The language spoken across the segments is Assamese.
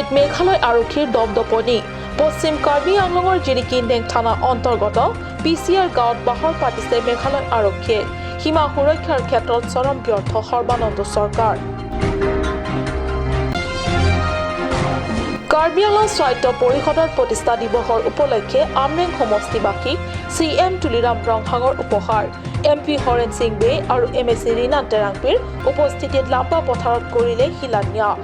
ভূমিত মেঘালয় আৰক্ষীৰ দপদপনি। পশ্চিম কাৰ্বি আংলঙৰ জিৰিকিন্দেং থানা অন্তৰ্গত পিচিআৰ গাঁৱত বাহৰ পাতিছে মেঘালয় আৰক্ষীয়ে। সীমা সুৰক্ষাৰ ক্ষেত্ৰত চৰম ব্যৰ্থ সৰ্বানন্দ চৰকাৰ। কাৰ্বি আংলং স্বায়ত্ত পৰিষদৰ প্ৰতিষ্ঠা দিৱসৰ উপলক্ষে আমৰেং সমষ্টিবাসীক চি এম তুলিৰাম ৰংহাঙৰ উপহাৰ। এম পি হৰেণ সিং বে আৰু এম এ চি ৰীনা টেৰাংপিৰ উপস্থিতিত লাম্বা পথাৰত কৰিলে শিলান্যাস।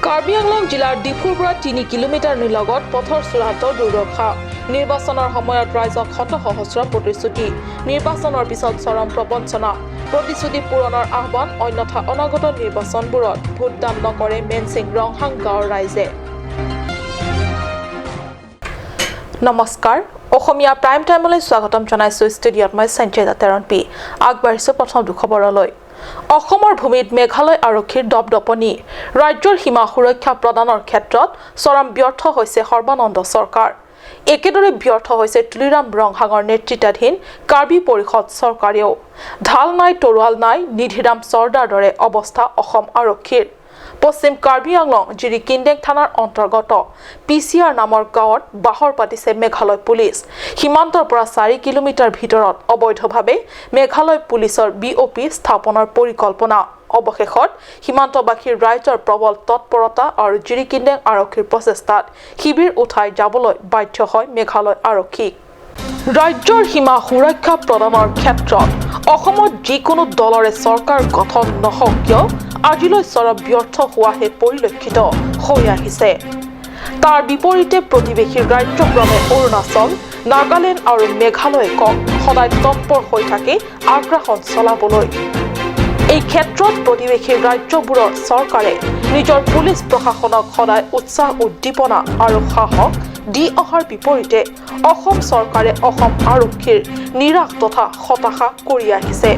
কাৰ্বি আংলং জিলাৰ ডিফুৰ পৰা 3 কিলোমিটাৰ নিলগত পথৰ চূড়ান্ত দুৰ্দশা। নিৰ্বাচনৰ সময়ত ৰাইজক শত সহস্ৰ প্ৰতিশ্ৰুতি, নিৰ্বাচনৰ পিছত চৰম প্ৰবঞ্চনা। প্ৰতিশ্ৰুতি পূৰণৰ আহ্বান, অন্যথা অনাগত নিৰ্বাচনবোৰত ভোটদান নকৰে মেনচিং ৰংহাং গাঁৱৰ ৰাইজে। নমস্কাৰ, অসমীয়া প্ৰাইম টাইমলৈ স্বাগতম জনাইছোঁ। ষ্টুডিঅ'ত মই সঞ্চয়িতা তেৰণপি। আগবাঢ়িছোঁ প্ৰথমটো খবৰলৈ। অসমৰ ভূমিত মেঘালয় আৰক্ষীৰ দপদপনি। ৰাজ্যৰ সীমা সুৰক্ষা প্ৰদানৰ ক্ষেত্ৰত চৰম ব্যৰ্থ হৈছে সৰ্বানন্দ চৰকাৰ। একেদৰে ব্যৰ্থ হৈছে তুলিৰাম ৰংহাঙৰ নেতৃত্বাধীন কাৰ্বি পৰিষদ চৰকাৰেও। ঢাল নাই তৰোৱাল নাই, নিধিৰাম চৰ্দাৰ দৰে অৱস্থা অসম আৰক্ষীৰ। পশ্চিম কাৰ্বি আংলং জিৰিকিন্দেং থানাৰ অন্তৰ্গত পিচিআৰ নামৰ গাঁৱত বাহৰ পাতিছে মেঘালয় পুলিচ। সীমান্তৰ পৰা 4 কিলোমিটাৰ ভিতৰত অবৈধভাৱে মেঘালয় পুলিচৰ বিঅ পি স্থাপনৰ পৰিকল্পনা। অৱশেষত সীমান্তবাসীৰ ৰাইজৰ প্ৰবল তৎপৰতা আৰু জিৰিকিন্দেং আৰক্ষীৰ প্ৰচেষ্টাত শিবিৰ উঠাই যাবলৈ বাধ্য হয় মেঘালয় আৰক্ষীক। ৰাজ্যৰ সীমা সুৰক্ষা প্ৰদানৰ ক্ষেত্ৰত অসমত যিকোনো দলৰে চৰকাৰ গঠন নহওক কিয়, আজিলৈ চৰম ব্যৰ্থ হোৱাহে পৰিলক্ষিত হৈ আহিছে। তাৰ বিপৰীতে প্ৰতিবেশী ৰাজ্যক্ৰমে অৰুণাচল, নাগালেণ্ড আৰু মেঘালয়ে কওক সদায় তৎপৰ হৈ থাকে আগ্ৰাসন চলাবলৈ। এই ক্ষেত্ৰত প্ৰতিবেশী ৰাজ্যবোৰৰ চৰকাৰে নিজৰ পুলিচ প্ৰশাসনক সদায় উৎসাহ, উদ্দীপনা আৰু সাহস দি অহাৰ বিপৰীতে অসম চৰকাৰে অসম আৰক্ষীৰ নিৰাশ তথা হতাশা কৰি আহিছে।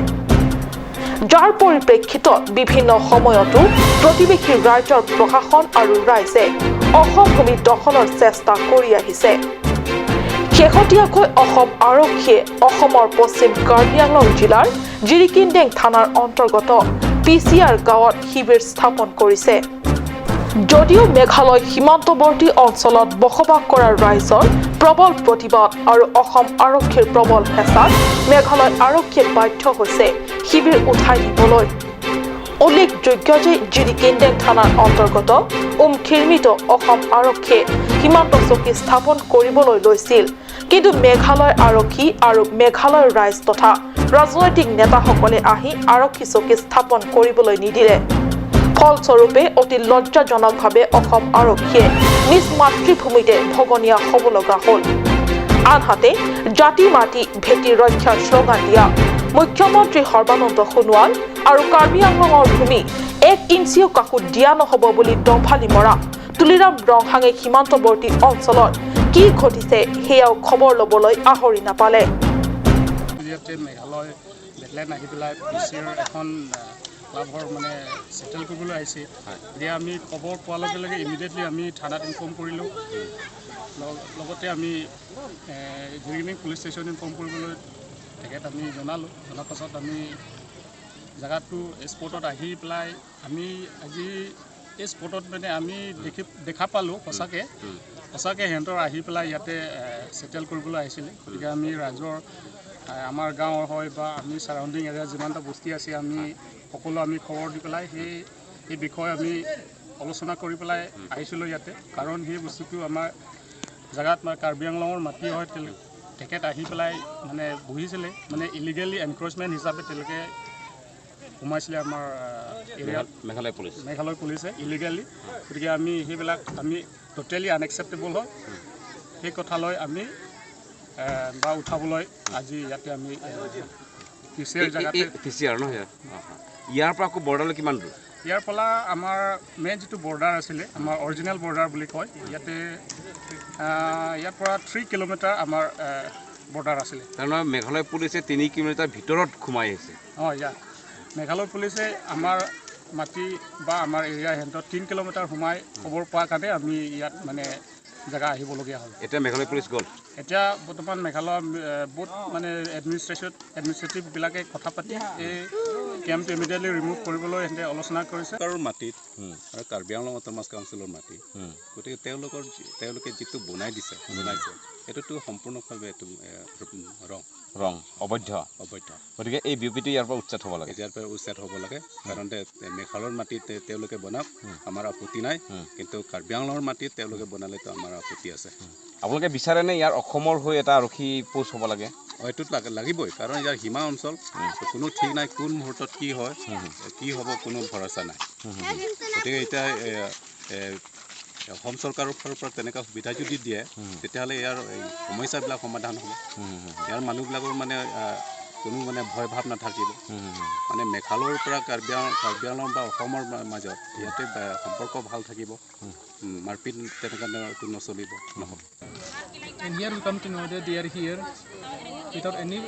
যাৰ পৰিপ্ৰেক্ষিতত বিভিন্ন সময়তো প্ৰতিবেশী ৰাজ্যৰ প্ৰশাসন আৰু ৰাইজে অসম ভূমি দখলৰ চেষ্টা কৰি আহিছে। শেহতীয়াকৈ অসম আৰক্ষীয়ে অসমৰ পশ্চিম কাৰ্বি আংলং জিলাৰ জিৰিকিন্দেং থানাৰ অন্তৰ্গত পিচিআৰ গাঁৱত শিবিৰ স্থাপন কৰিছে। যদিও মেঘালয় সীমান্তৱৰ্তী অঞ্চলত বসবাস কৰা ৰাইজৰ প্ৰবল প্ৰতিবাদ আৰু অসম আৰক্ষীৰ প্ৰবল হেঁচাত মেঘালয় আৰক্ষীয়ে বাধ্য হৈছে শিবিৰ উঠাই নিবলৈ। উল্লেখযোগ্য যে জিৰিকিন্দেং থানাৰ অন্তৰ্গত উমখিৰ্মিত অসম আৰক্ষীয়ে সীমান্ত চকী স্থাপন কৰিবলৈ লৈছিল। কিন্তু মেঘালয় আৰক্ষী আৰু মেঘালয়ৰ ৰাইজ তথা ৰাজনৈতিক নেতাসকলে আহি আৰক্ষী চকী স্থাপন কৰিবলৈ নিদিলে। ফলস্বৰূপে অতি লজ্জাজনকভাৱে অসম আৰক্ষীয়ে নিজ মাতৃভূমিতে ভগনীয়া হ'ব লগা হ'ল। আনহাতে জাতি মাটি ভেটি ৰক্ষাৰ শ্লোগান দিয়া মুখ্যমন্ত্ৰী সৰ্বানন্দ সোণোৱাল আৰু কাৰ্বি আংলঙৰ ভূমি 1 ইঞ্চিও কাকো দিয়া নহ'ব বুলি দম্ভালি মৰা তুলিৰাম ৰংহাঙে সীমান্তৱৰ্তী অঞ্চলত কি ঘটিছে সেয়াও খবৰ ল'বলৈ আহৰি নাপালে। ইয়াতে মেঘালয় বেটলেন আহি পেলাই পিচিআৰ এখন ক্লাবৰ মানে ছেটেল কৰিবলৈ আহিছে। এতিয়া আমি খবৰ পোৱাৰ লগে লগে ইমিডিয়েটলি আমি থানাত ইনফৰ্ম কৰিলোঁ। লগতে আমি জিৰিকিন্দেং পুলিচ ষ্টেচন ইনফৰ্ম কৰিবলৈ তেখেত আমি জনালোঁ। জনাৰ পাছত আমি জেগাটো স্পটত আহি পেলাই আমি আজি এই স্পটত মানে আমি দেখা পালোঁ, সঁচাকৈ সঁচাকৈ সিহঁতৰ আহি পেলাই ইয়াতে ছেটেল কৰিবলৈ আহিছিলে। গতিকে আমি ৰাইজৰ আমাৰ গাঁৱৰ হয় বা আমি ছাৰাউণ্ডিং এৰিয়া যিমানটা বস্তি আছে, আমি সকলো আমি খবৰ দি পেলাই সেই বিষয়ে আমি আলোচনা কৰি পেলাই আহিছিলোঁ ইয়াতে। কাৰণ সেই বস্তুটো আমাৰ জেগাত মানে কাৰ্বি আংলঙৰ মাটি হয়, তেখেত আহি পেলাই মানে বহিছিলে, মানে ইলিগেলি এনক্ৰচমেণ্ট হিচাপে তেওঁলোকে সোমাইছিলে আমাৰ এৰিয়াত। মেঘালয় পুলিচ। মেঘালয় পুলিচে ইলিগেলি। গতিকে আমি সেইবিলাক আমি ট'টেলি আনএকচেপ্টেবল হয়। সেই কথালৈ আমি বা উঠাবলৈ আজি ইয়াতে আমি পিচিআৰ জেগাতে। পিচিআৰ নহয়, ইয়াৰ পৰা আকৌ বৰ্ডাৰলৈ কিমান দূৰ? ইয়াৰ পৰা আমাৰ মেইন যিটো বৰ্ডাৰ আছিলে, আমাৰ অৰিজিনেল বৰ্ডাৰ বুলি কয়, ইয়াতে ইয়াৰ পৰা 3 কিলোমিটাৰ আমাৰ বৰ্ডাৰ আছিলে। তাৰমানে মেঘালয় পুলিচে 3 কিলোমিটাৰ ভিতৰত সোমাই আহিছে। অঁ, ইয়াত মেঘালয় পুলিচে আমাৰ মাটি বা আমাৰ এৰিয়া সিহঁতৰ 3 কিলোমিটাৰ সোমাই খবৰ পোৱাৰ কাৰণে আমি ইয়াত মানে জেগা আহিবলগীয়া হ'ল। এতিয়া মেঘালয় পুলিচ গ'ল? এতিয়া বৰ্তমান মেঘালয় বহুত মানে এডমিনিষ্ট্ৰেটিভবিলাকে কথা পাতি এই কেম্প ইমিডিয়েটলি ৰিমুভ কৰিবলৈ সিহঁতে আলোচনা কৰিছে। চৰকাৰৰ মাটিত আৰু কাৰ্বি আংলং অট'নমাছ কাউন্সিলৰ মাটি, গতিকে তেওঁলোকে যিটো বনাই দিছে, বনাইছে, সেইটোতো সম্পূৰ্ণভাৱে এইটো ৰং। ৰং, অবৈধ। অবৈধ। গতিকে এই বিঅ'পিটো ইয়াৰ পৰা উচ্ছেদ হ'ব লাগে। ইয়াৰ পৰা উচ্ছেদ হ'ব লাগে, কাৰণ মেঘালয়ৰ মাটিত তেওঁলোকে বনাওক, আমাৰ আপত্তি নাই, কিন্তু কাৰ্বি আংলঙৰ মাটিত তেওঁলোকে বনালেতো আমাৰ আপত্তি আছে। আপোনালোকে বিচাৰেনে ইয়াৰ অসমৰ হৈ এটা আৰক্ষী পোষ্ট হ'ব লাগে? এইটোত লাগিবই, কাৰণ ইয়াৰ সীমা অঞ্চল, কোনো ঠিক নাই, কোন মুহূৰ্তত কি হয়, কি হ'ব, কোনো ভৰসা নাই। গতিকে এতিয়া অসম চৰকাৰৰ ফালৰ পৰা তেনেকুৱা সুবিধা যদি দিয়ে, তেতিয়াহ'লে ইয়াৰ এই সমস্যাবিলাক সমাধান হ'ব। ইয়াৰ মানুহবিলাকৰ মানে কোনো মানে ভয় ভাৱ নাথাকিব। মানে মেঘালয়ৰ পৰা কাৰ্বি আংলং বা অসমৰ মাজত ইয়াতে সম্পৰ্ক ভাল থাকিব, মাৰপিট তেনেকুৱা নচলিব, নহ'ব। And here we come to know that they are here without any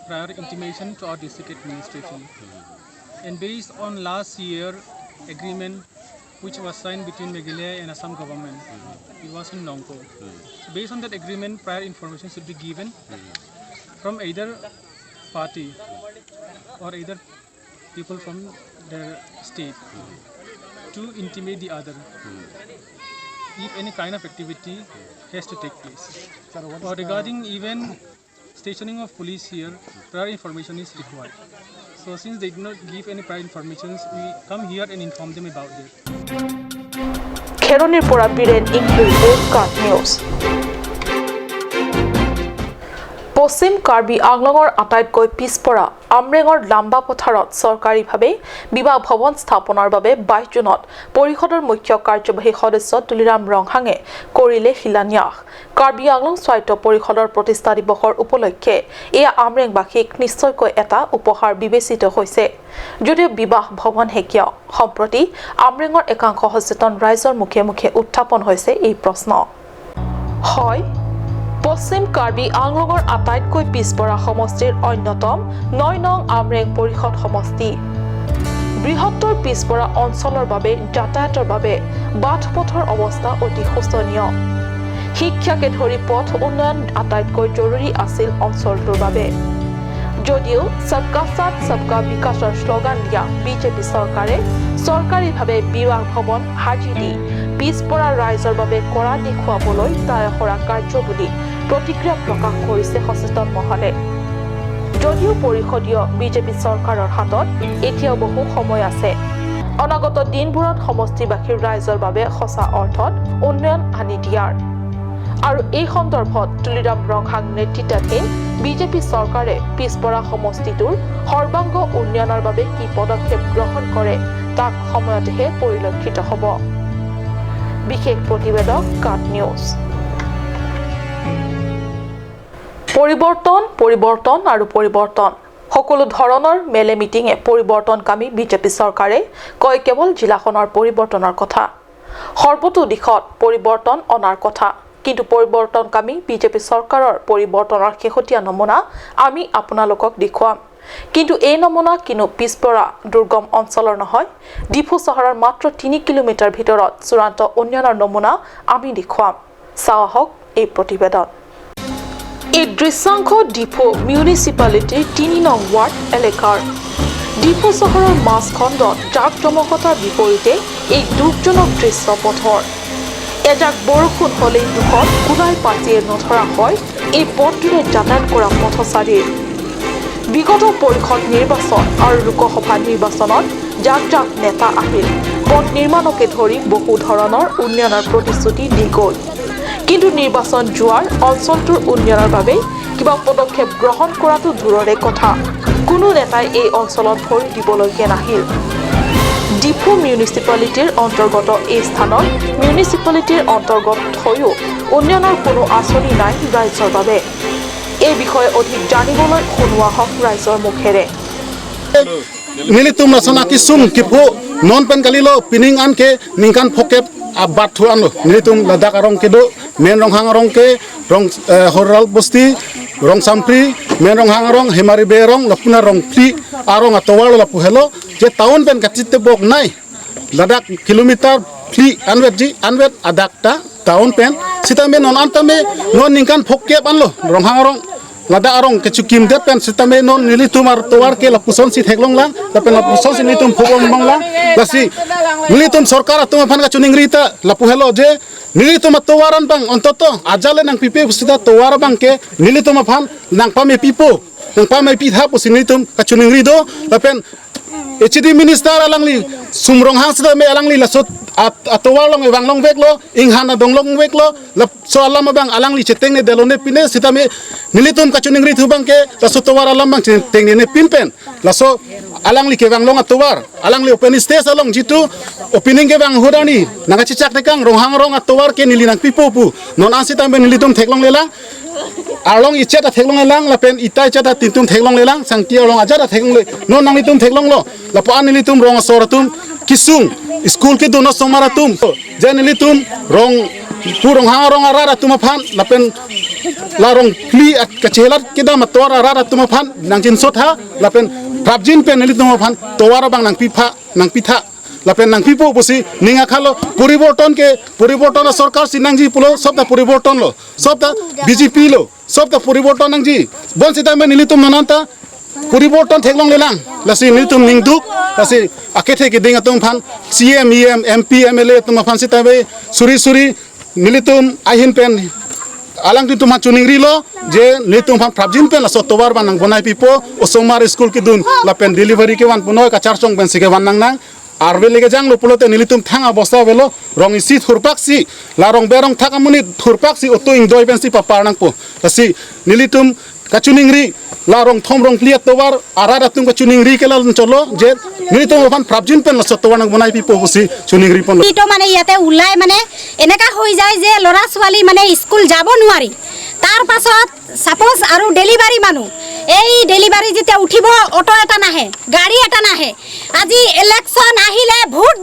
prior intimation to our district administration. And based on last year agreement which was signed between Meghalaya and Assam government, it was in Nongpoh. So based on that agreement, prior information should be given from either party or either people from their state to intimate the other if any kind of activity has to take place. Or regarding even stationing of police here, prior information is required. So since they did not give any prior informations, we come here and inform them about that. খেৰণিৰ পৰা বীৰেণ ইংলিৰ ৰিপৰ্ট, কাট নিউজ। পশ্চিম কাৰ্বি আংলঙৰ আটাইতকৈ পিছপৰা আমৰেঙৰ লাম্বা পথাৰত চৰকাৰীভাৱে বিবাহ ভৱন স্থাপনৰ বাবে 22 জুনত পৰিষদৰ মুখ্য কাৰ্যবাহী সদস্য তুলিৰাম ৰংহাঙে কৰিলে শিলান্যাস। কাৰ্বি আংলং স্বায়ত্ত পৰিষদৰ প্ৰতিষ্ঠা দিৱসৰ উপলক্ষে এয়া আমৰেংবাসীক নিশ্চয়কৈ এটা উপহাৰ বিবেচিত হৈছে। যদিও বিবাহ ভৱনহে কিয়, সম্প্ৰতি আমৰেঙৰ একাংশ সচেতন ৰাইজৰ মুখে মুখে উত্থাপন হৈছে এই প্ৰশ্ন। হয়, পশ্চিম কাৰ্বি আংলঙৰ আটাইতকৈ পিছপৰা সমষ্টিৰ অন্যতম 9 নং আমৰেং পৰিষদ সমষ্টি। বৃহত্তৰ পিছপৰা অঞ্চলৰ বাবে যাতায়াতৰ বাবে বাট পথৰ অৱস্থা অতি শোচনীয়। শিক্ষাকে ধৰি পথ উন্নয়ন আটাইতকৈ জৰুৰী আছিল অঞ্চলটোৰ বাবে। যদিও সবকা সাথ সবকা বিকাশৰ শ্লোগান দিয়া বিজেপি চৰকাৰে চৰকাৰীভাৱে বিবাহ ভৱন সাজি দি পিছপৰা ৰাইজৰ বাবে কৰা দেখুৱাবলৈ দায়সৰা কাৰ্য বুলি প্ৰতিক্ৰিয়া প্ৰকাশ কৰিছে সচেতন মহলে। যদিও পৰিষদীয় বিজেপি চৰকাৰৰ হাতত এতিয়াও বহু সময় আছে, অনাগত দিনবোৰত সমষ্টিবাসীৰ ৰাইজৰ বাবে সঁচা অৰ্থত উন্নয়ন আনি দিয়াৰ। আৰু এই সন্দৰ্ভত তুলিৰাম ৰংহাং নেতৃত্বাধীন বিজেপি চৰকাৰে পিছপৰা সমষ্টিটোৰ সৰ্বাংগ উন্নয়নৰ বাবে কি পদক্ষেপ গ্ৰহণ কৰে, তাক সময়তেহে পৰিলক্ষিত হ'ব। বিশেষ প্ৰতিবেদক, কাট নিউজ। পৰিৱৰ্তন, পৰিৱৰ্তন আৰু পৰিৱৰ্তন। সকলো ধৰণৰ মেলে মিটিঙে পৰিৱৰ্তনকামী বিজেপি চৰকাৰে কয় কেৱল জিলাখনৰ পৰিৱৰ্তনৰ কথা, সৰ্বতো দিশত পৰিৱৰ্তন অনাৰ কথা। কিন্তু পৰিৱৰ্তনকামী বিজেপি চৰকাৰৰ পৰিৱৰ্তনৰ শেহতীয়া নমুনা আমি আপোনালোকক দেখুৱাম। কিন্তু এই নমুনা কিনো পিছপৰা দুৰ্গম অঞ্চলৰ নহয়, ডিফু চহৰৰ মাত্ৰ 3 কিলোমিটাৰ ভিতৰত চূড়ান্ত উন্নয়নৰ নমুনা আমি দেখুৱাম। চাওঁ আহক এই প্ৰতিবেদন। এই দৃশ্যাংশ ডিফু মিউনিচিপালিটিৰ 3 নং ৱাৰ্ড এলেকাৰ। ডিফু চহৰৰ মাজখণ্ডত জাক জমকতাৰ বিপৰীতে এই দুখজনক দৃশ্য পথৰ। এজাক বৰষুণ হ'লেই দুখত কুলাই পাচিয়ে নধৰা হয় এই পথটোৰে যাতায়াত কৰা পথচাৰীৰ। বিগত পৰিষদ নিৰ্বাচন আৰু লোকসভা নিৰ্বাচনত জাক জাক নেতা আহিল, পথ নিৰ্মাণকে ধৰি বহু ধৰণৰ উন্নয়নৰ প্ৰতিশ্ৰুতি দি গ'ল। কিন্তু নিৰ্বাচন যোৱাৰ অঞ্চলটোৰ উন্নয়নৰ বাবে কিবা পদক্ষেপ গ্ৰহণ কৰাটো দূৰৰে কথা, কোনো নেতাই এই অঞ্চলত ভৰি দিবলৈকে নাহিল। ডিফু মিউনিচিপালিটিৰ অন্তৰ্গত এই স্থানত মিউনিচিপালিটিৰ অন্তৰ্গত হৈও উন্নয়নৰ কোনো আঁচনি নাই ৰাইজৰ বাবে। এই বিষয়ে অধিক জানিবলৈ শুনোৱা হওক ৰাইজৰ মুখেৰে। Nili tum la sona ki sung ki phu non pen kali lo pining an ke ningkan phokep bat thu an lo nili tum ladak arong ke do men rong hang arong ke rong horal bosti rong sampri men rong hang arong hemari be rong lapuna rong pli arong atowal la puhelo je town pen ka chitte bok nai ladak kilometer pli anwet ji anwet adak ta town pen sita me non antame non ningkan phokep an lo rong hang arong. Ladakh arong ke chukim det pen sitame non nilitum ar towar ke la puson si theklong lang la pen la puson si nilitum phobong bong lang la si nilitum sarkar atum phan ka chuning rita la puhelo je nilitum towaran bang ontoto ajale nang pipe sita towar bang ke nilitum phan nang pame pipo nang pame pitha pusi nilitum ka chuning rido la pen HD minister alangli sumrong hang sita me alangli la sot atowar long ewang long vek lo inghan dong long vek lo la so alam bang alangli cheteng ne delone pine sita me nilitum ka chuning ri thu bang ke la so towar alam bang cheteng ne pin pen la so alangli ke bang long atowar alangli open space along jitu opening ke bang hudani nanga chichak tekang rong hang rong atowar ke nili nang pipo pu non an sita me nilitum theklong lela arlong ichet a theklong lelang la pen ita ichet a tintum theklong lelang sangti arlong ajar a theklong le non nang litum theklong lo la pa nilitum rong soratum kisung school ke dono somaratum je nilitum rong purong hang rong arara tum phan la pen la rong pli at kachelat kedam tor arara tum phan nang chin sot ha la pen prabjin pen nilitum phan towar bang nang pipa nang pitha la pen nang pipo pusi ninga khalo poriborton ke poriborton sarkar sinangji pulo sobta poriborton lo sobta BJP lo sobta poriborton nangji bon sita me nilitum nananta poriborton theklong lelang lasi nilitum ningduk lasi akethe ke dinga tum phan CM EM MP MLA tum phan sita be suri suri nilitum ahin pen alang tu tum chuning ri lo je nilitum phan prabjin pen la sotobar banang bonai pipo osomar school ke dun la pen delivery ke wan punoy ka charchong ben sike wan nang nang arbe lege jang lo pulote nilitum thang abosta velo rong isi thurpak si la rong berong thakamuni thurpak si oto ing doi pen si papar nang po lasi nilitum kachuning ri la rong thom rong pliat towar arara tum kachuning ri ke la cholo je nilitum phan prabjin pen la sotowar nang bonai pipo pusi chuning ri pon ito mane ইয়াতে উলাই মানে এনেকা হৈ যায় যে লৰা ছোৱালী মানে স্কুল যাব নোৱাৰি তাৰ পাছত সাপোজ আৰু ডেলিভাৰী মানুহ এই ডেলিভাৰী যেতিয়া উঠিব অটো এটা নাহে গাড়ী এটা নাহে আজি ইলেকশন আহিলে ভোট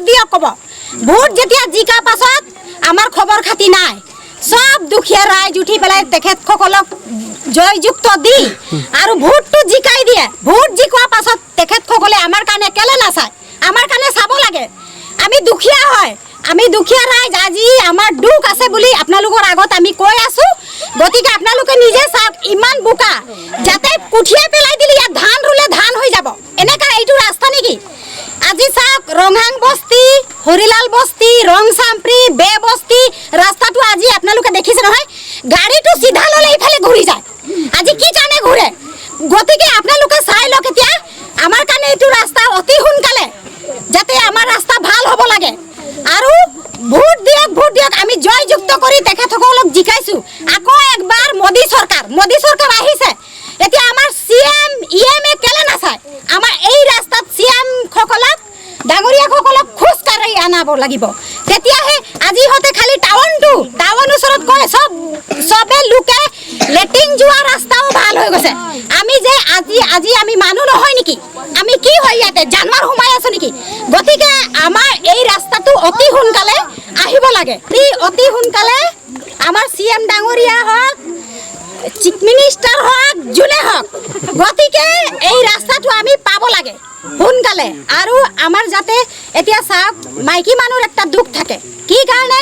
দিয়ক কব ভোট যেতিয়া জিকা পাছত আমাৰ খবৰ খাতি নাই সব দুখীয়া ৰাইজ উঠি পেলাই তেখেতসকলক জয়যুক্ত দি আৰু ভোটটো জিকাই দিয়ে ভোট জিকোৱা পাছত তেখেতসকলে আমাৰ কাৰণে কেলে নাচায় আমাৰ কাৰণে চাব লাগে আমি দুখীয়া হয় আমি দুখীয়া ৰাইজ আজি আমাৰ দুখ আছে বুলি আপোনালোকৰ আগত আমি কৈ আছো গতিকে আপোনালোকে নিজে চাওক ইমান বোকা যাতে কুঠিয়া পেলাই দিলে ইয়াত ধান ৰুলে ধান হৈ যাব এনেকা এইটো ৰাস্তা নেকি আজি চাওক ৰংহাং বস্তি হৰিলাল বস্তি ৰং চাম্প্ৰি বে বস্তি ৰাস্তাটো আজি আপোনালোকে দেখিছে নহয় গাড়ীটো চিধা ল'লে ইফালে ঘূৰি যায় আজি কি কাৰণে ঘূৰে গতিকে আপোনালোকে চাই লওক এতিয়া আমাৰ কাৰণে এইটো ৰাস্তা অতি সোনকালে যাতে আমাৰ ৰাস্তা ভাল হ'ব লাগে আৰু ভোট দিয়ক আমি জয়যুক্ত কৰি তেখেতসকলক জিকাইছো আকৌ একবাৰ মোদী সৰকাৰ আহিছে এতিয়া আমাৰ সিএম ইএম এ কেলে নাচায় আমাৰ এই ৰাস্তাত সিএম সকলক ডাঙৰীয়াসকলক খোজ কাঢ়ি আনাব লাগিব তেতিয়াহে আজি হতে খালি টাউন ওচৰত কয় সবে লোকে লেটিং যোৱা ৰাস্তাও ভাল হৈ গৈছে আমি যে আজি আজি আমি মানুহ নহয় নেকি আমি কি হয় ইয়াতে জানোৱাৰ সোমাই আছো নেকি গতিকে আমাৰ এই ৰাস্তাটো অতি সোনকালে আহিব লাগে অতি সোনকালে আমাৰ সিএম ডাঙৰীয়া হওক চিফ মিনিষ্টাৰ হওক যোনে হওক গতিকে এই ৰাস্তাটো আমি পাব লাগে সোনকালে আৰু আমাৰ যাতে এতিয়া চাওক মাইকী মানুহৰ একটা দুখ থাকে কি কাৰণে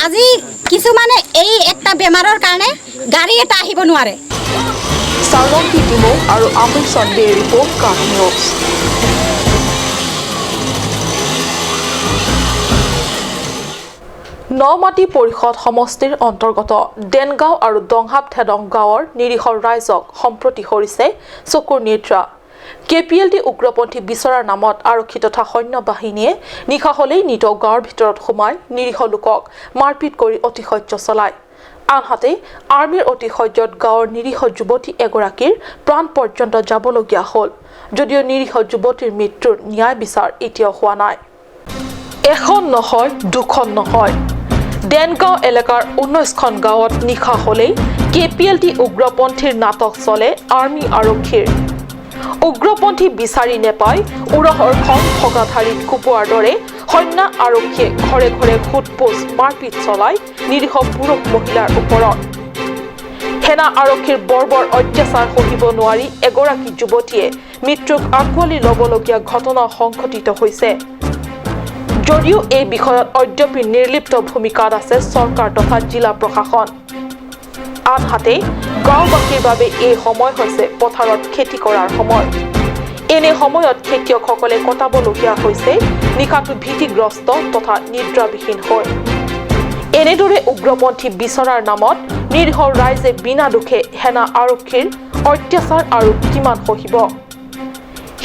আজি কিছুমানে এই একটা বেমাৰৰ কাৰণে গাড়ী এটা আহিব নোৱাৰে সাৰংকি ডিমো আৰু আমিৰ সন্দে ৰিপৰ্ট কাক নিউজ। নমাটি পৰিষদ সমষ্টিৰ অন্তৰ্গত দেনগাঁও আৰু দংহাপ থেদং গাঁৱৰ নিৰীহ ৰাইজক সম্প্ৰতি হৰিছে চকুৰ নিদ্ৰা। কেপিএলটি উগ্ৰপন্থী বিচৰাৰ নামত আৰক্ষী তথা সৈন্য বাহিনীয়ে নিশা হলেই নিতৌ গাঁৱৰ ভিতৰত সোমাই নিৰীহ লোকক মাৰপিট কৰি অতিশয্য চলায়। আনহাতে আৰ্মীৰ অতিশয্যত গাঁৱৰ নিৰীহ যুৱতী এগৰাকীৰ প্ৰাণ পৰ্যন্ত যাবলগীয়া হ'ল, যদিও নিৰীহ যুৱতীৰ মৃত্যুৰ ন্যায় বিচাৰ এতিয়াও হোৱা নাই। এখন নহয় দুখন নহয়, দেনগাঁও এলেকাৰ ১৯খন গাঁৱত নিশা হলেই কেপিএলটি উগ্ৰপন্থীৰ নাটক চলে আৰ্মী আৰক্ষীৰ। উগ্ৰপন্থী বিচাৰি নেপাই উৰহৰ খন ভগাধাৰীত কোবোৱাৰ দৰে সৈন্য আৰক্ষীয়ে ঘৰে ঘৰে সোধ পোছ মাৰপিট চলাই নিৰীহ পুৰুষ মহিলাৰ ওপৰত। সেনা আৰক্ষীৰ বৰ্বৰ অত্যাচাৰ সহিব নোৱাৰি এগৰাকী যুৱতীয়ে মৃত্যুক আঁকোৱালি ল'বলগীয়া ঘটনা সংঘটিত হৈছে। যদিও এই বিষয়ত অদ্যপি নিৰ্লিপ্ত ভূমিকাত আছে চৰকাৰ তথা জিলা প্ৰশাসন। আনহাতে গাঁওবাসীৰ বাবে এই সময় হৈছে পথাৰত খেতি কৰাৰ সময়। এনে সময়ত খেতিয়কসকলে কটাবলগীয়া হৈছে নিশাটো ভীতিগ্ৰস্ত তথা নিদ্ৰাবিহীন হৈ। এনেদৰে উগ্ৰপন্থী বিচৰাৰ নামত নিৰীহ ৰাইজে বিনা দোষে সেনা আৰক্ষীৰ অত্যাচাৰ আৰু কিমান সহিব?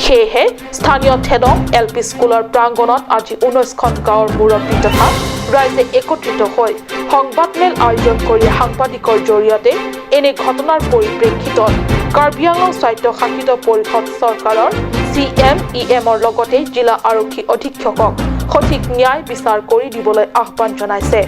সেয়েহে স্থানীয় থেদং এল পি স্কুলৰ প্ৰাংগণত আজি 19খন গাঁৱৰ মুৰব্বী তথা ৰাইজে একত্ৰিত হৈ সংবাদমেল আয়োজন কৰি সাংবাদিকৰ জৰিয়তে এনে ঘটনাৰ পৰিপ্ৰেক্ষিতত কাৰ্বি আংলং স্বায়ত্তশাসিত পৰিষদ চৰকাৰৰ চি এম ই এমৰ লগতে জিলা আৰক্ষী অধীক্ষকক সঠিক ন্যায় বিচাৰ কৰি দিবলৈ আহ্বান জনাইছে।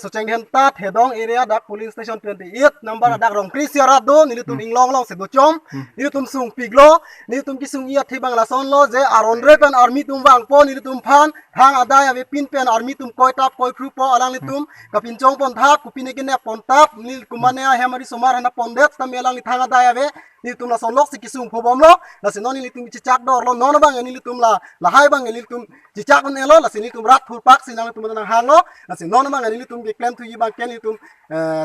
Socheng ta Thedong area dak police station 28 number dak Rongkri Siara do nilitum inglong long se dochom nilitum sung piglo nilitum kisung ia thibang la son lo je aron re pen army tum wang po nilitum phan thang adai ave pin pen army tum koi tap koi phru po alang litum kapin chong pon thak kupine kine pon tap nil kumane hemari somar hana pon det tam elang li thang adai ave nilitum la son lok si kisung phobom lo la sinon nilitum chichak dor lo non bang nilitum la lahai bang nilitum chichak ne lo la sinitum rat phur pak sinang tum nang hang lo la sinon bang nilitum ke claim thu bang ken nilitum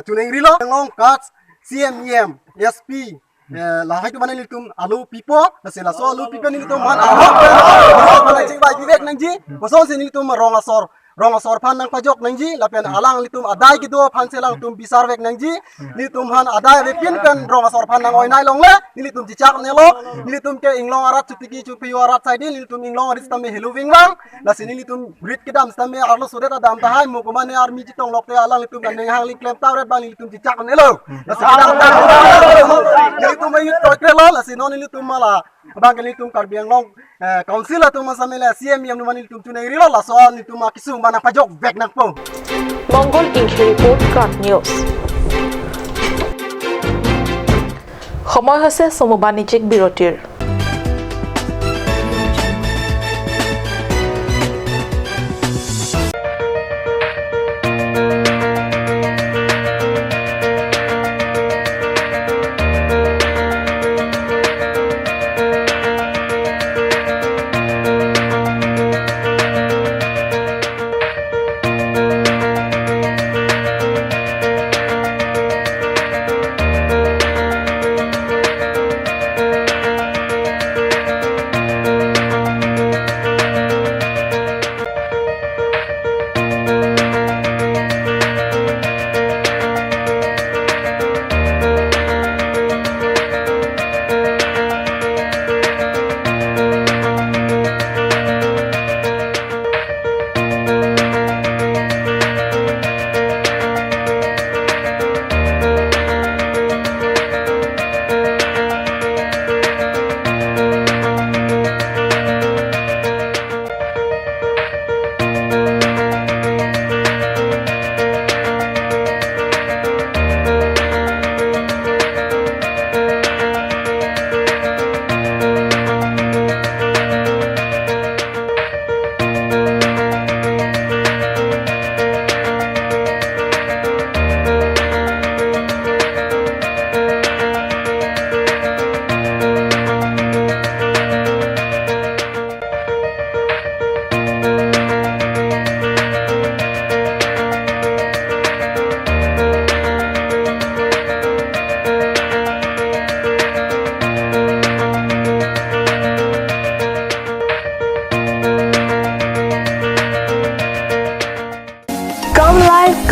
tuneng ri lo ngong cuts CMEM SP lahai tu mane nilitum alu pipo la sila so alu pipo nilitum man ahok la ching bai vivek nang ji boson sin nilitum rong asor phan nang pajok nang ji lapen alang litum adai ki do phan selang tum bisar vek nang ji litum han adai ve pin pen rong asor phan nang oi nai long le nilitum chichak ne lo nilitum ke inglong arat chutiki chupi arat side nilitum inglong arit tame helu wing wang la sin nilitum grit ki dam tame arlo sudet adam ta hai mukumane army ji tong lok te alang litum nang hang ling klem tawret bang nilitum chichak ne lo la sin nilitum mai toy lo la sin nilitum mala bang nilitum Karbi Anglong council atum samela CMM nu nilitum tunei ri lo la so nilitum kisung bana pajok vek nak po. Mangal Ingkhe report, cut news. সময় হৈছে চমু বাণিজ্যিক বিৰতিৰ।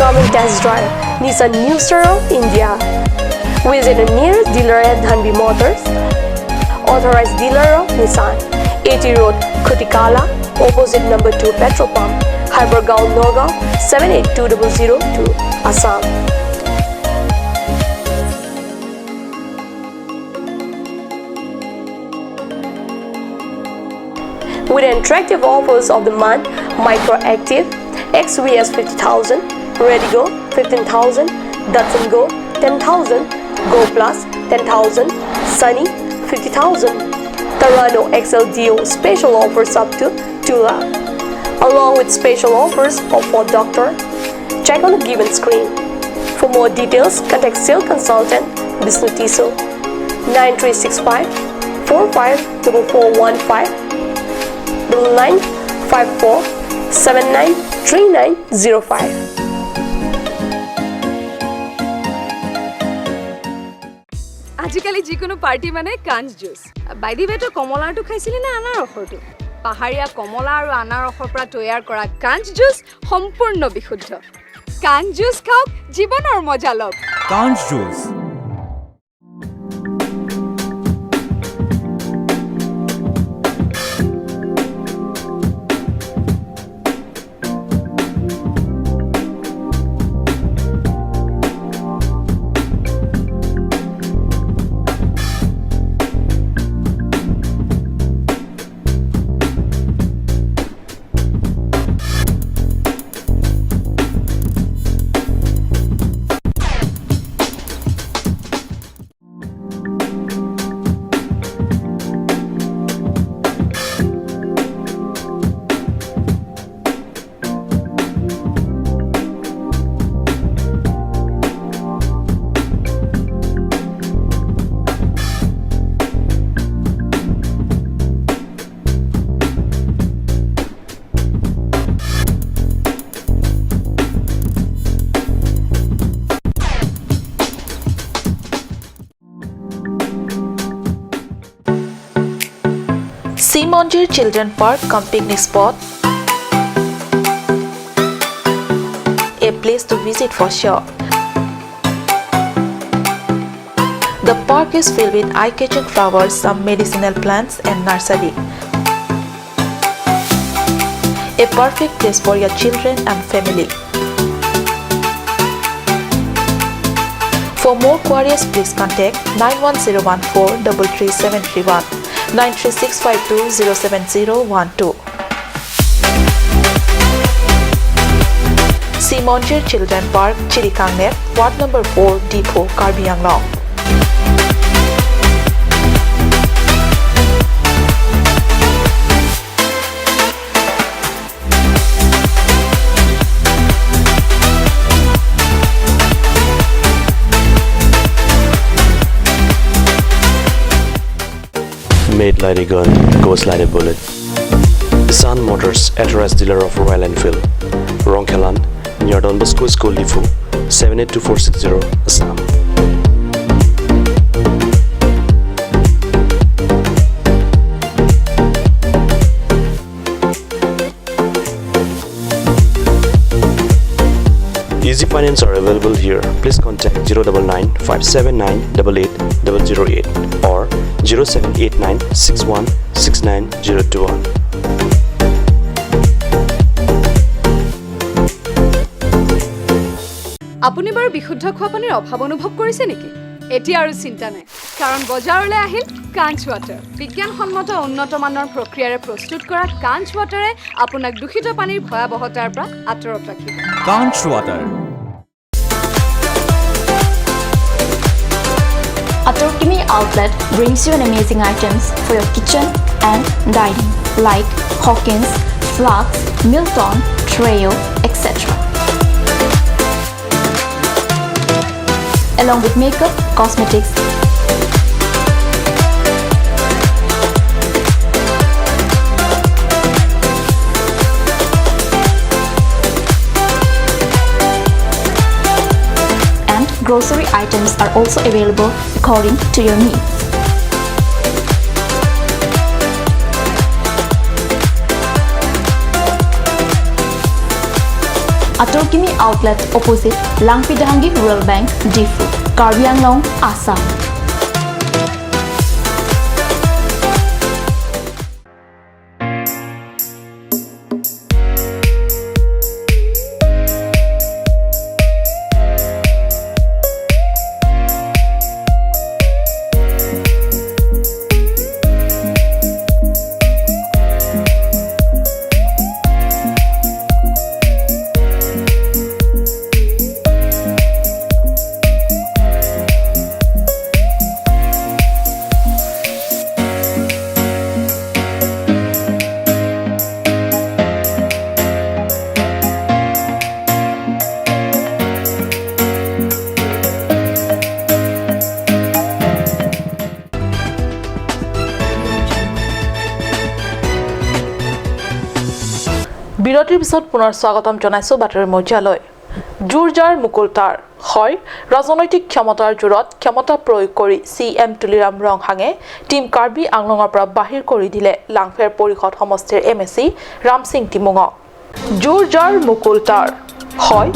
Come and test drive Nissan New Star of India. Visit the nearest dealer at Dhanbi Motors, authorized dealer of Nissan, 80 Road, Khutikala, opposite number 2 petrol pump, Hypergaon, Nagaon, 782002, Assam. With attractive offers of the month, Micro Active, XVS 50,000, Redigo 15,000, Datsun Go 10,000, Go Plus 10,000, Sunny 50,000, Terrano XLDO special offers up to 2 lakh, along with special offers of Ford Doctor. Check on the given screen. For more details, contact sales consultant Bishnu Tiso 9365 454415 9954 79. 3905. আজিকালি যিকোনো পাৰ্টি মানে কাঞ্চ জুচ। বাই the ৱে, তই কমলাৰটো খাইছিলি নে আনাৰসৰটো? পাহাৰীয়া কমলা আৰু আনাৰসৰ পৰা তৈয়াৰ কৰা কাঞ্চ জুচ সম্পূৰ্ণ বিশুদ্ধ। কাঞ্চ জুচ খাওক, জীৱনৰ মজা লওক। কাঞ্চ juice. Simonjir Children Park cum picnic spot, a place to visit for sure. The park is filled with eye-catching flowers, some medicinal plants and nursery. A perfect place for your children and family. For more queries, please contact 91014 33731, 93652 07012. Simonjir Children Park, Chirikangnep, Ward Number 4, Depot, Karbi Anglong. Made like a gun, goes like a bullet. Sun Motors, authorized dealer of Royal Enfield, Rongkhelan, near Don Bosco School, Diphu, 782460, Assam. Easy finance are available here. Please contact 099 579 88 008 or 0789 61 69021. আপুনি বাৰু বিশুদ্ধ খোৱা পানীৰ অভাৱ অনুভৱ কৰিছে নেকি? এতিয়া আৰু চিন্তা নাই, কাৰণ বজাৰলৈ আহিল কাঞ্চ ৱাটাৰ। বিজ্ঞানসন্মত উন্নত মানৰ প্ৰক্ৰিয়াৰে প্ৰস্তুত কৰা কাঞ্চ ৱাটাৰে আপোনাক দূষিত পানীৰ ভয়াৱহতাৰ পৰা আঁতৰত ৰাখিব। কাঞ্চ water. Atorkimi outlet brings you an amazing items for your kitchen and dining like Hawkins, Flux, Milton, Treo, etc. Along with makeup, cosmetics, and grocery items are also available according to your needs. Atorkimi outlet opposite Langpidahangi Rural Bank, Diphu, Karbi Anglong, Assam. বিৰতিৰ পিছত পুনৰ স্বাগতম জনাইছো বাতৰি মজিয়ালৈ। জোৰ জাৰ মুকুল তাৰ হয় ৰাজনৈতিক ক্ষমতাৰ জোৰত ক্ষমতা প্ৰয়োগ কৰি C M Tuliram Ronghang team Karbi আংলঙৰ পৰা বাহিৰ কৰি দিলে লাংফেৰ পৰিষদ সমষ্টিৰ এম এ চি ৰামসিং টিমুঙক। জোৰ জাৰ মুকুল তাৰ হয়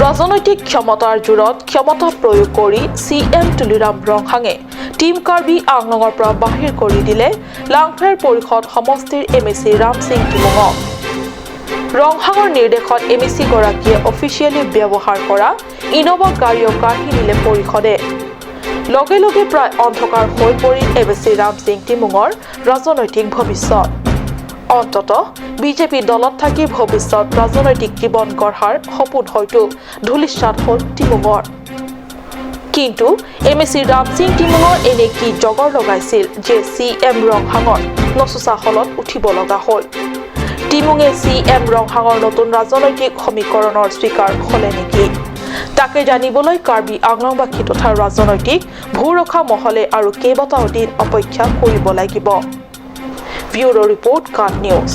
ৰাজনৈতিক ক্ষমতাৰ জোৰত ক্ষমতা প্ৰয়োগ কৰি C M Tuliram Ronghang team Karbi আংলঙৰ পৰা বাহিৰ কৰি দিলে লাংফেৰ পৰিষদ সমষ্টিৰ এম এ চি ৰামসিং টিমুঙক। ৰংহাঙৰ নিৰ্দেশত এম এ চি গৰাকীয়ে অফিচিয়েলি ব্যৱহাৰ কৰা ইন'ভা গাড়ীও কাঢ়ি নিলে পৰিষদে। লগে লগে প্ৰায় অন্ধকাৰ হৈ পৰিল এম এ চি ৰামসিং টিমুঙৰ ৰাজনৈতিক ভৱিষ্যত। অন্ততঃ বিজেপি দলত থাকি ভৱিষ্যত ৰাজনৈতিক জীৱন গঢ়াৰ সপোন হয়তো ধূলিসাৎ হ'ল টিমুঙৰ। কিন্তু এম এ চি ৰামসিং টিমুঙৰ এনে কি জগৰ লগাইছিল যে চি এম ৰংহাঙৰ নচোচা হলত উঠিব লগা হ'ল? টিমুঙে চি এম ৰংহাঙৰ নতুন ৰাজনৈতিক সমীকৰণৰ স্বীকাৰ হ'লে নেকি তাকে জানিবলৈ কাৰ্বি আংলংবাসী তথা ৰাজনৈতিক ভূৰখা মহলে আৰু কেইবাটাও দিন অপেক্ষা কৰিব লাগিব। ব্যুৰ' ৰিপৰ্ট, কাট নিউজ।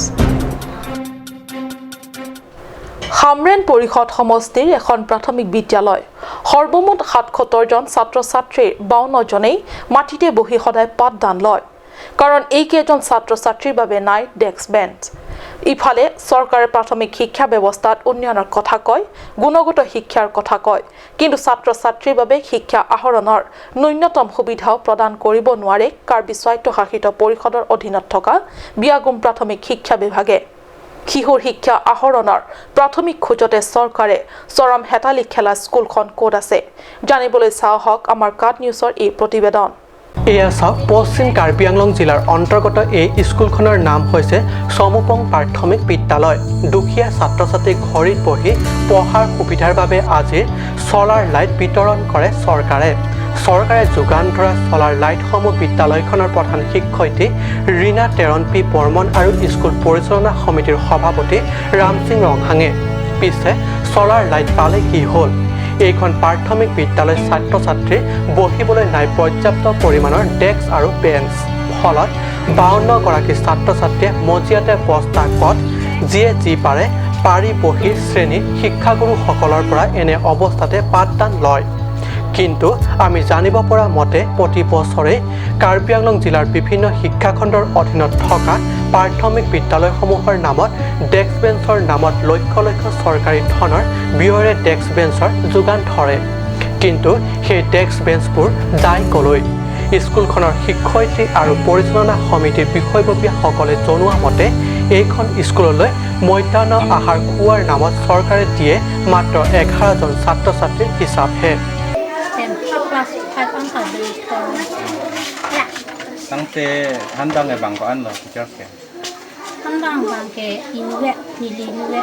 হামৰেন পৰিষদ সমষ্টিৰ এখন প্ৰাথমিক বিদ্যালয় সৰ্বমুঠ ৭৭ জন ছাত্ৰ ছাত্ৰীৰ ৫২ জনেই মাটিতে বহি সদায় পাঠদান লয়, কাৰণ এইকেইজন ছাত্ৰ ছাত্ৰীৰ বাবে নাই ডেস্ক বেঞ্চ। ইফালে চৰকাৰে প্ৰাথমিক শিক্ষা ব্যৱস্থাত উন্নয়নৰ কথা কয়, গুণগত শিক্ষাৰ কথা কয়, কিন্তু ছাত্ৰ ছাত্ৰীৰ বাবে শিক্ষা আহৰণৰ ন্যূনতম সুবিধাও প্ৰদান কৰিব নোৱাৰে কাৰ্বি স্বায়ত্তশাসিত পৰিষদৰ অধীনত থকা বিয়াগুম প্ৰাথমিক শিক্ষা বিভাগে। শিশুৰ শিক্ষা আহৰণৰ প্ৰাথমিক খোজতে চৰকাৰে চৰম হেতালি খেলা স্কুলখন ক'ত আছে জানিবলৈ চাওঁ হওক আমাৰ কাট নিউজৰ এই প্ৰতিবেদন। এয়া চাওক, পশ্চিম কাৰ্বি আংলং জিলাৰ অন্তৰ্গত এই স্কুলখনৰ নাম হৈছে চমুপং প্ৰাথমিক বিদ্যালয়। দুখীয়া ছাত্ৰ ছাত্ৰীক ঘড়ীত বহি পঢ়াৰ সুবিধাৰ বাবে আজিৰ ছ'লাৰ লাইট বিতৰণ কৰে চৰকাৰে। চৰকাৰে যোগান ধৰা ছ'লাৰ লাইটসমূহ বিদ্যালয়খনৰ প্ৰধান শিক্ষয়িত্ৰী ৰীণা টেৰণ পি বৰ্মন আৰু স্কুল পৰিচালনা সমিতিৰ সভাপতি ৰামসিং ৰংহাঙে। পিছে ছ'লাৰ লাইট পালে কি হ'ল, এইখন প্ৰাথমিক বিদ্যালয় ছাত্ৰ ছাত্ৰীৰ বহিবলৈ নাই পৰ্যাপ্ত পৰিমাণৰ ডেস্ক আৰু বেঞ্চ। ফলত ৫২ গৰাকী ছাত্ৰ ছাত্ৰীয়ে মজিয়াতে বস্তা কট যিয়ে যি পাৰে পাৰি বহি শ্ৰেণীৰ শিক্ষাগুৰুসকলৰ পৰা এনে অৱস্থাতে পাঠদান লয়। কিন্তু আমি জানিব পৰা মতে প্ৰতি বছৰে কাৰ্বি আংলং জিলাৰ বিভিন্ন শিক্ষাখণ্ডৰ অধীনত থকা প্ৰাথমিক বিদ্যালয়সমূহৰ নামত ডেস্ক বেঞ্চৰ নামত লক্ষ লক্ষ চৰকাৰী ধনৰ ব্যয়েৰে ডেস্ক বেঞ্চৰ যোগান ধৰে। কিন্তু সেই ডেস্ক বেঞ্চবোৰ যায় কলৈ? স্কুলখনৰ শিক্ষয়িত্ৰী আৰু পৰিচালনা সমিতিৰ বিষয়ববীয়াসকলে জনোৱা মতে এইখন স্কুললৈ মধ্যাহ্ন আহাৰ খোৱাৰ নামত চৰকাৰে দিয়ে মাত্ৰ ১১ জন ছাত্ৰ ছাত্ৰীৰ হিচাপহে। Tangte handang e bang ko an lo teacher ke handang bang ke inwe nili nwe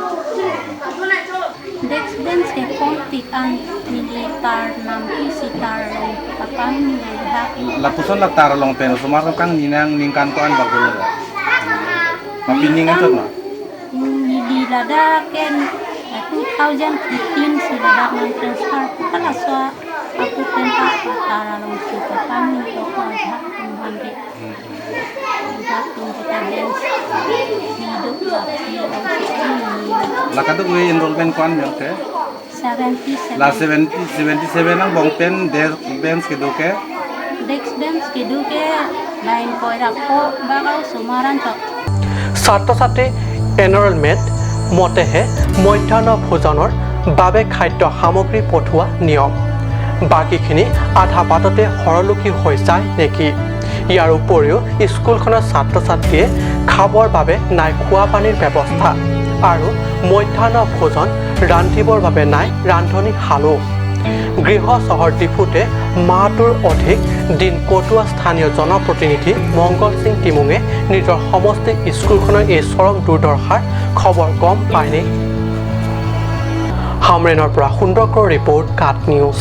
desk bench ke kon pik an nili tar nam ki sitar long papan ni ha la puson la tar long pen sumar kang ninang ningkan ko an bagul la mapiningan chot na nili lada ken 2015 si lada nang transfer pala so aku tenta tar long si papan ni to ko ha tum ke Lakadu we enrollment kon melte 77 la 77 ang bong pen desk bench ke doke desk bench ke doke line koira ko bagau sumaran chok ছাত্ৰ ছাত্ৰী এনৰলমেণ্ট মতেহে মধ্যাহ্ন ভোজনৰ বাবে খাদ্য সামগ্ৰী পঠোৱা নিয়ম, বাকীখিনি আধা বাটতে হৰলুকি হৈ যায় নেকি? ইয়াৰ উপৰিও স্কুলখনৰ ছাত্ৰ ছাত্ৰীয়ে খাবৰ বাবে নাই খোৱা পানীৰ ব্যৱস্থা আৰু মধ্যাহ্ন ভোজন ৰান্ধিবৰ বাবে নাই ৰান্ধনীশালো। গৃহ চহৰ ডিফুতে মাহটোৰ অধিক দিন কটোৱা স্থানীয় জনপ্ৰতিনিধি মংগল সিং টিমুঙে নিজৰ সমষ্টিৰ স্কুলখনৰ এই চৰম দুৰ্দশাৰ খবৰ গম পায়নে? হামৰেনৰ পৰা সুন্দৰকৰ ৰিপৰ্ট, কাট নিউজ।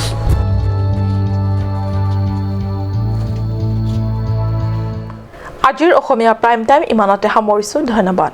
আজিৰ অসমীয়া প্ৰাইম টাইম ইমানতে সামৰিছোঁ। ধন্যবাদ।